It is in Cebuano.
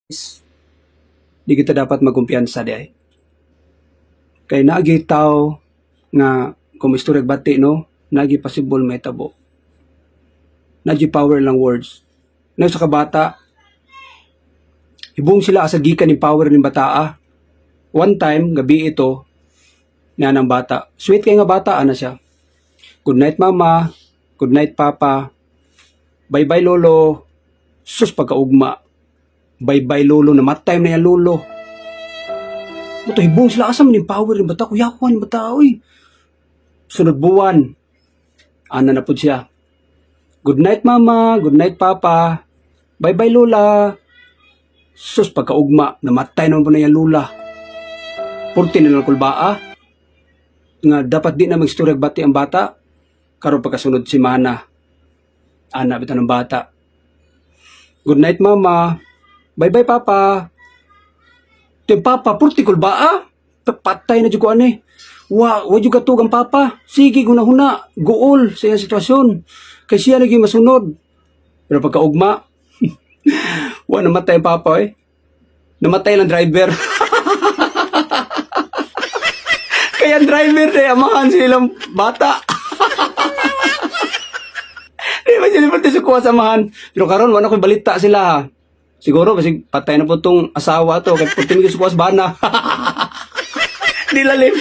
Di kita dapat magkumpiyansa di ay. Kay naagi tao nga kung istorya bati, no, naagi possible mahitabo. Naagi power lang words. Na sa kabata, hibong sila asa gikan ni power ning bataa. One time, gabi ito, nga ng bata. Sweet kay nga bata, ana siya. "Good night, Mama. Good night, Papa. Bye-bye, Lolo." Sus, pagkaugma. "Bye-bye, Lolo." Namatay na yan, Lolo. Ito, hibong sila asa man yung power ng bata. Kuyakuan yung bata, oy. Sunod buwan. Ana na po siya. "Good night, Mama. Good night, Papa. Bye-bye, Lola." Sus, pagkaugma. Namatay naman po na yan, Lola. Purti na lang kulbaa. Nga dapat di na mag-istorya bati ang bata. Karon pagkasunod semana. Ana bitaw ng bata. "Good night, Mama. Bye-bye, Papa." Yung papa, purti kulbaa. Patay na jud ko ani. Wa jud katug ang papa. Sige, guna-huna. Guol sa iyang sitwasyon. Kay siya naging masunod. Pero pagkaugma, wa namatay ang papa eh. Namatay lang driver. Kaya ang driver na amahan silang bata. Di ba sila pati sukuha sa amahan? Pero karon wala ko'y balita sila ha. Siguro kasi patay na po tong asawa to kay puti mi sukuha sa bana. Di lalim.